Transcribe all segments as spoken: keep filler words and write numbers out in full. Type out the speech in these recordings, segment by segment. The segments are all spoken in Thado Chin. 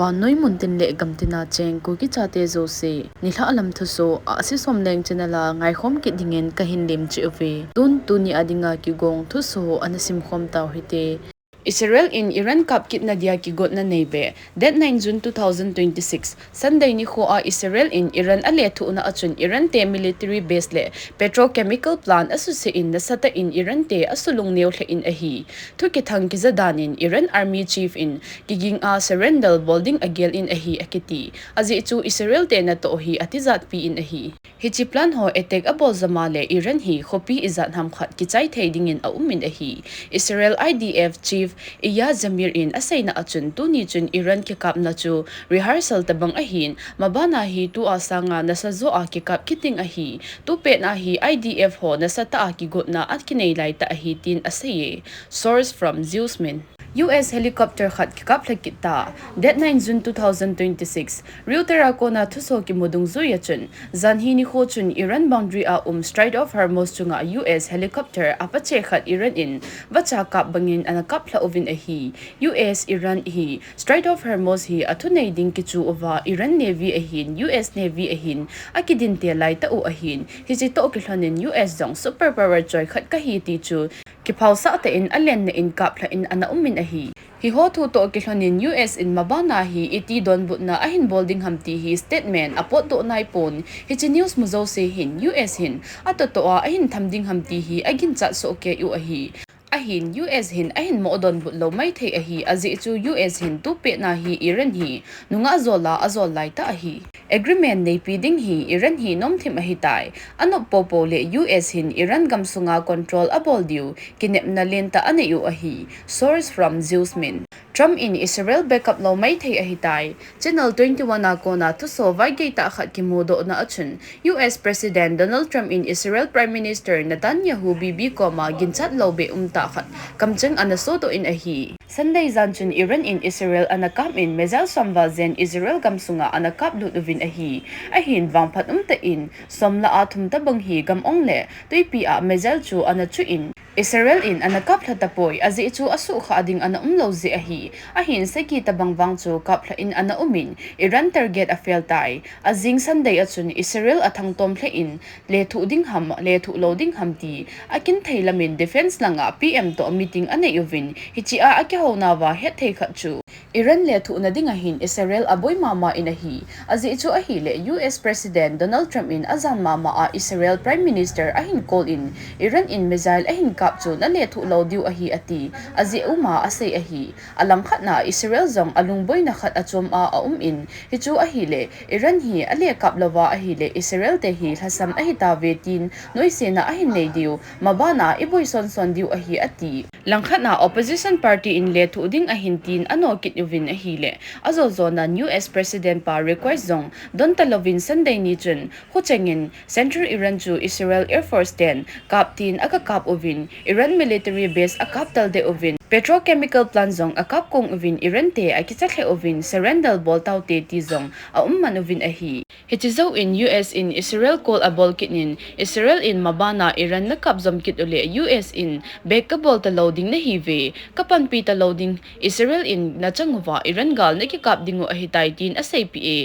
Vannoi muntin le gamtina cheng Kuki chate jouse, nilhah lam thusoh, Ahsi Somleng channel a ngaikhom kit dingin kahin lemchih uve. Tun tuni a dinga kigong thusoh ana simkhom tau hite. Israel in Iran kap kitna dia kigotna neibe. Date nine June two thousand twenty-six, Sunday nikho a Israel in Iran alethuhna a chun Iran te military base le petrochemical plant asuse in nasatah in Iran te asulung neo lheh in ahi. Thu kithang kija dan in Iran Army Chief in kiging a surrender bol ding agel in ahi akiti. Ajeh chu Israel te natoh hi atijatpi in ahi. Hiche plant ho attack abol jom a le Iran hi khopi ijat ham khat kichai thei dingin aum in ahi. Israel I D F Chief Iyav Zamir in aseina a chun tuni chun Iran kikapna chu rehearsal tabang ahin, mabana hi tua sanga nasajo a kikap kit ding ahi. Tupet a hi I D F ho nasatah a kigotna akinei laitah ahi tin aseiye. Source from Newsmin. U S helicopter khat kikaplha kit ta. Date nine June two thousand twenty-six, Reuters a kona thusoh kimu dungjuiya chun, janhi nikho chun Iran boundary a um Strait of Hormuz chunga U S helicopter apache khat Iran in vacha kap bangin ana kaplha uvin ahi. U S Iran hi Strait of Hormuz hi athunei ding kichu uva Iran Navy ahin, U S Navy ahin, akidinte laitah u ahin. Hiche toh kilhonin U S jong superpower choi khat kahi ti chu kiphaosah tah in alenna in kaplha in ana um in ahi. Hiho thu toh kilhonin U S in mabana hi iti donbutna ahin bol ding ham ti hi statement apotdoh naipon. Hiche news mu jouse hin U S hin atoh toh a ahin tham ding ham ti hi aginchat sohkei u ahi. Ahin U S hin ahin mo donbut lou maithei ahi, ajeh chu U S hin tupet a hi Iran hi nungah jol a ajol laitah ahi. Agreement neipi ding hi Iran hi nomthim ahitai. Anop popo le U S hin Iran gamsunga control abol diu kinepna lentah anei u ahi. Source from Newsmin. Trump in Israel backup lou maithei ahitai. Channel twenty-one a kona thusoh vaigeitah khat kimudohna a chun, U S President Donald Trump in Israel Prime Minister Netanyahu Bibi koma ginchat lou be umtah khat kamcheng ana sodoh in ahi. Sunday jan chun Iran in Israel ana kap in missile somval jen Israel gamsunga ana kaplut uvin ahi. Ahin vangphat umtah in somlah a thum tabang hi gam-ong le twipi a missile chu ana chuh in Israel in ana kaplha tapoi, ajeh chu asuhkhah ding ana umlou jeh ahi. Ahin sagi tabang vang chu kaplha in ana um in Iran target afel tai. Ajing Sunday a chun Israel athangtom lheh in lethuh ding ham, lethuh lou ding ham ti akinthei lamin defense langa P M toh meeting anei uvin, hichea akihounauva hetthei khat chu Iran lethuhna dinga hin Israel aboi mama in ahi. Ajeh chu ahile U S President Donald Trump in ajan mama a Israel Prime Minister ahin call in Iran in missile ahin kap chu nalethuh lou diu ahi ati. Ajeh uma asei ahi. Alangkhatna Israel jong alungboina khat achom a aum in, hichu ahile Iran hi alekap louva ahile Israel te hi lhasam ahitauve tin noisena ahin nei diu, mabana iboison son diu ahi ati. Langkhatna opposition party in lethuh ding ahin tin ano kit uvin ahile, ajoljona U S President pa request jong don talouvin Sunday ni chun, khucheng in Central Iran chu Israel Air Force ten kap tin aga kap uvin, Iran military base akap talde uvin, petrochemical plant jong akap kong uvin, Iran te akicha lheh uvin, surrender bol taute ti jong aum man uvin ahi. Hiche jouvin U S in Israel call abol kit in, Israel in mabana Iran nakap jom kit uleh U S in back kabol talou ding nahiuve, kapanpi talou ding, Israel in nachang uva Iran gal nakikap dingu ahitai tin aseipeh e.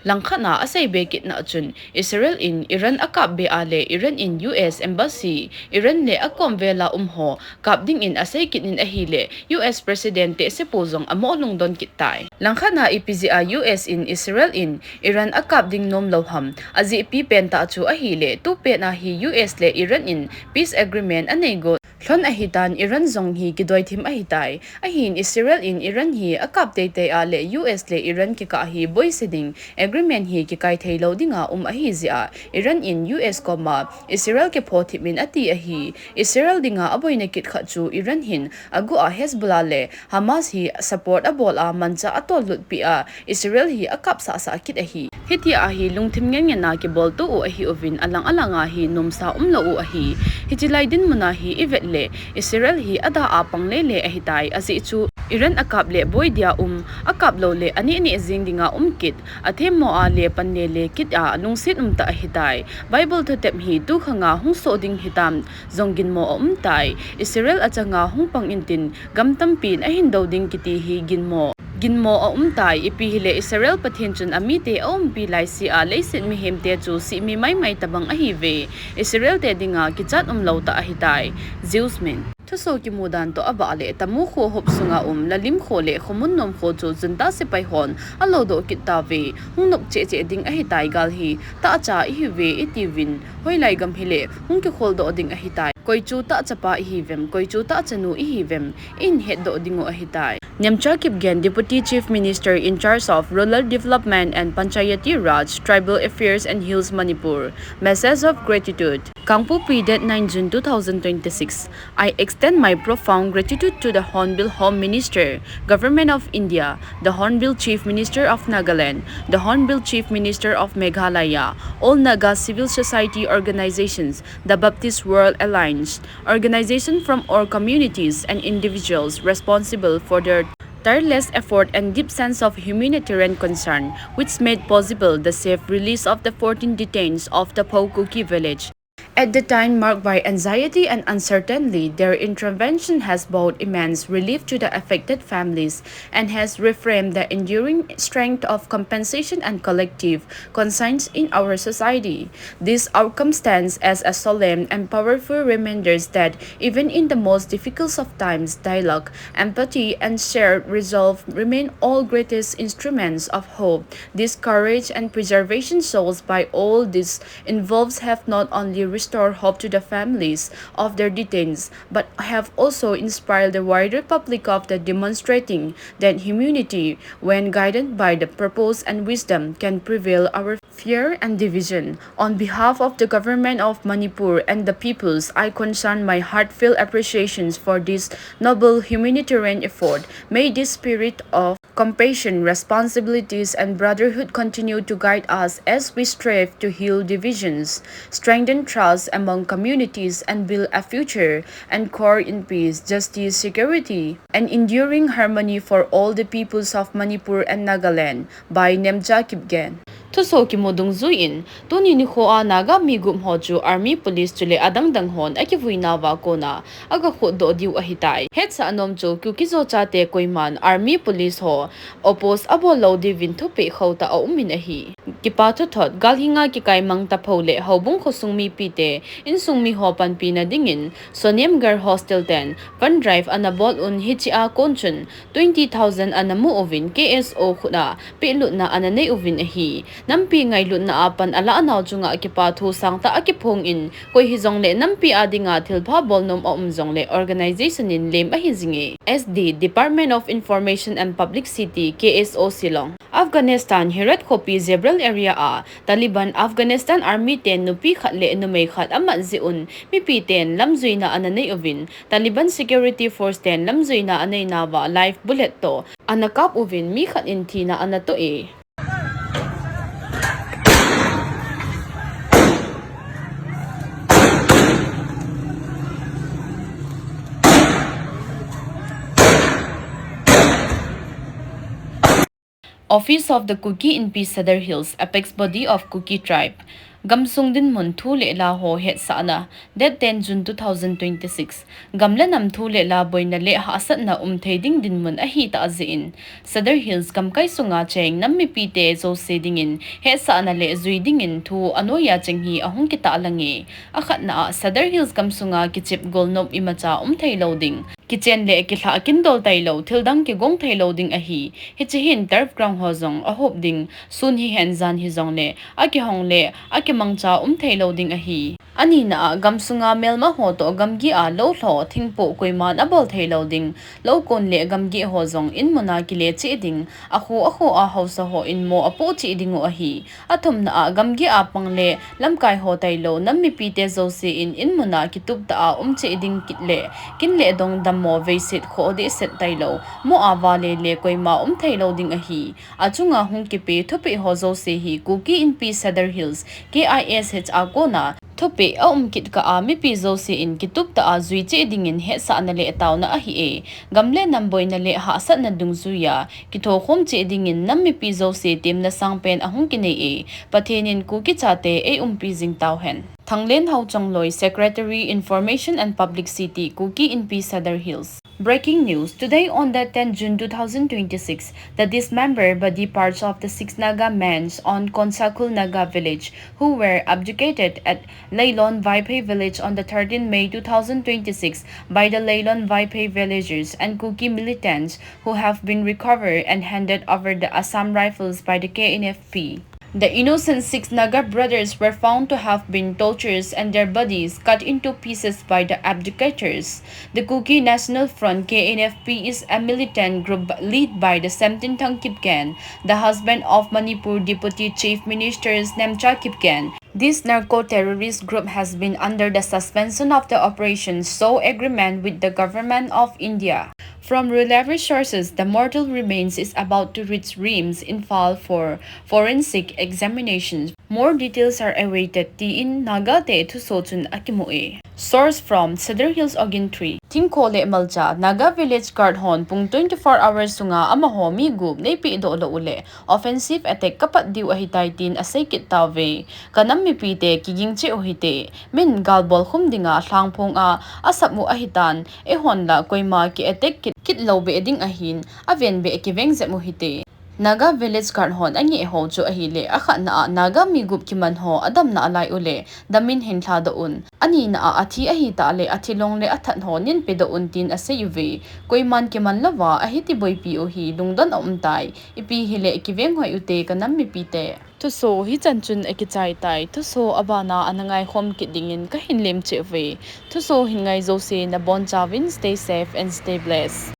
Langkhatna aseibe kitna chun, Israel in Iran akap be a le Iran in U S embassy, Iran le akomvel a um ho kap dingin asei kit in ahile, U S President te sepu jong amo lungdon kit tai. Langkhatna ipi jeh a U S in Israel in Iran akap ding nom lou ham, ajeh pipen tah chu ahile, tupet a hi U S le Iran in peace agreement anei got lhon ahitan Iran jong hi kidoi thim ahitai. Ahin Israel in Iran hi akap teitei a le U S le Iran kikah hi boise ding agreement hi kikai thei lou dinga um ahi jeh a Iran in U S koma Israel kipho thim in ati ahi. Israel dinga aboina kit khat chu Iran hin aguh a Hezbollah le Hamas hi support abol a manchah atollut pi a Israel hi akap sahsah kit ahi. Hitia hi lungthim ngen ngen a kibol tou u ahi uvin alang alang a hi nomsa umlou u ahi. Hiche lai dinmun a hi ivet le Israel hi ada a pang lele ahitai ajeh chu Iran akap le boi dia um, akap lou le aneh neh jing dinga um kit, athemmo a le pan lele kit a lungset umtah ahitai. Bible thutep hi tukhang a hung soh ding hitam jong ginmo aumtai. Israel achang a hung pang intin gam tampin ahin dou ding kiti hi ginmo Ginmo aumtai, ipi hile Israel Pathen chun amite aumpi laisea leiset mihemte chu sihmi maimai tabang ahiuve. Israel te dinga kichat umlou tah ahitai. Jews min. Thuso kimu dan toh abah le Tamu kho hop sunga um Lalim kho le Khomun Nom kho chu junta sepai hon alodoh kit tauve. Hung nop cheh cheh ding ahitai, gal hi tahcha ihiuve itiuvin, hoilai gam hile hung kikholdoh ding ahitai. Koi chu tahchapa ihiuvem, koi chu tahchanu ihiuvem, ihin hetdoh dingu ahitai. Nemcha Kipgen, Deputy Chief Minister in charge of Rural Development and Panchayati Raj, Tribal Affairs and Hills Manipur. Message of gratitude. Kangpokpi, date nine June two thousand twenty-six. I extend my profound gratitude to the Hornbill Home Minister, Government of India, the Hornbill Chief Minister of Nagaland, the Hornbill Chief Minister of Meghalaya, all Naga civil society organizations, the Baptist World Alliance, organizations from all communities and individuals responsible for their tireless effort and deep sense of humanitarian concern, which made possible the safe release of the fourteen detainees of the Phou Kuki village. At the time marked by anxiety and uncertainty, their intervention has brought immense relief to the affected families and has reaffirmed the enduring strength of compassion and collective conscience in our society. This outcome stands as a solemn and powerful reminder that even in the most difficult of times, dialogue, empathy, and shared resolve remain all greatest instruments of hope. This courage and perseverance shown by all these involved have not only restored hope to the families of their detainees, but have also inspired the wider public of the demonstrating that humanity, when guided by the purpose and wisdom, can prevail over fear and division. On behalf of the Government of Manipur and the peoples, I concern my heartfelt appreciations for this noble humanitarian effort. May this spirit of compassion, responsibilities, and brotherhood continue to guide us as we strive to heal divisions, strengthen trust among communities, and build a future anchored in peace, justice, security, and enduring harmony for all the peoples of Manipur and Nagaland. By Nemcha Kipgen. Thuso kimu dungjuiyin, tuni nikhoa Naga mi gup ho chu Army, Police chule adangdang hon akivuinauva kona aga khutdoh diu ahitai. Hetsah nom chu Kuki-Zo chate koiman Army, Police ho oppose abol lou diuvin thupeh khauhtah aumin ahi. Kipa thuthot, galhinga kikai Mangtaphou le Houbung khosung mipite insung miho panpina dingin Sonem Girl Hostel ten fund drive ana bol un, hichea kon chun twenty thousand ana mu uvin K S O khut'a pehlutna ana nei uvin ahi. Nampi ngailutna a pan alah nau chunga kipa thu sangtah akiphongin, koi hijongle nampi a dinga thilpha bolnom aum jongle organization in lem ahi jinge. S D, Department of Information and Publicity, K S O Shillong. Afghanistan, Herat khopi Jebral area a Taliban Afghanistan Army ten nupi khat le numei khat amat jeh un mipi ten lamjuina ana nei uvin, Taliban Security Force ten lamjuina aneinauva live bullet toh ana kap uvin mi khat in thina ana toh e. Office of the Kuki Inpi Sadar Hills, apex body of Kuki tribe. Gamsung dinmun thu le la ho hetsahna, date ten June two thousand twenty-six. Gam le nam thu le la boina le hahsatna um thei ding dinmun ahitah jeh in, Sadar Hills gamkai sunga cheng nam mipite jouse dingin hetsahna le jui dingin thu anoiya cheng hi ahung kitahlang e. Akhatna a, Sadar Hills gamsunga kichep golnop imacha um thei lou ding, kichen le kilhah kindol tailou, thildang kigong thei lou ding ahi. Hiche hin turf ground ho jong ahop ding, sun hihen jan hijongle akihong le akimangcha um thei lou ding ahi. Anina a, gamsunga melma ho toh gamgi a lou lho, thingpoh koiman abol thei lou ding, lou kon le gamgi ho jong inmuna kile cheh ding, akho akho a haosa ho in mo apoh cheh dingu ahi. Athumna a, gamgi a pang le lamkai ho tailou nam mipite jouse in inmuna kitup tah a um cheh ding, kit le kin le dong dammo veiset khodehset tailou, mo a vale le koima um thei lou ding ahi. Achunga hung kipe thupeh ho jouse hi Kuki Inpi Sadar Hills, K I S H a kona thupeh aum kit kah a mipi jouse in kitup tah a jui cheh dingin hetsahna le taona ahi e. Gam le nam boina le hahsatna dungjuiya kithokhom cheh dingin nam mipi jouse temna sangpen ahung kinei e. Pathen in Kuki chate eiumpi jing tauhen. Thanglen Haochongloi, Secretary, Information and Publicity, Kuki Inpi Sadar Hills. Breaking news. Today, on the tenth June two thousand twenty-six, the dismembered body parts of the six Naga men on Konsakul Naga village who were abducted at Leilon Vaiphei village on the thirteenth May two thousand twenty-six by the Leilon Vaiphei villagers and Kuki militants who have been recovered and handed over the Assam Rifles by the K N F P. The innocent six Naga brothers were found to have been tortured and their bodies cut into pieces by the abductors. The Kuki National Front, K N F P, is a militant group led by the Semtinthang Kipgen, the husband of Manipur Deputy Chief Minister Nemcha Kipgen. This narco-terrorist group has been under the suspension of the operation SOO agreement with the Government of India. From reliable sources, the mortal remains is about to reach RIMS Imphal for forensic examinations. More details are awaited, tiin Naga te thuso chun akimu e. Source from Sadar Hills Ogin Tree. Thingkho le Malcha, Naga Village Guard hon pung twenty-four hours sunga amaho mi gup neipe doh lou uleh offensive attack kapat diu ahitai tin asei kit tauve. Kanam mipi te kiging cheh uhite. Min galbol khum dinga lhangphong a asap u ahitan, eihon la koima ki attack kit, kit lou be ding ahin, aven be kiveng jep uhite. Naga Village Guard hon angeh ho chu ahileh, akhatna a Naga mi gup kiman ho adamna alai uleh, damin hin lhadoh un. Anina a athi ahitah leh, athi long le athat ho nin pedoh un tin asei uve. Koiman kiman louva ahiti boipi u hi lungdon aumtai. Ipi hileh kiveng hoi ute kanam mipi te. Thuso hichan chun akichai tai. Thuso abana ana ngaikhom kit dingin kahin lemcheh uve. Thuso hin ngai jouse nabonchauvin stay safe and stay blessed.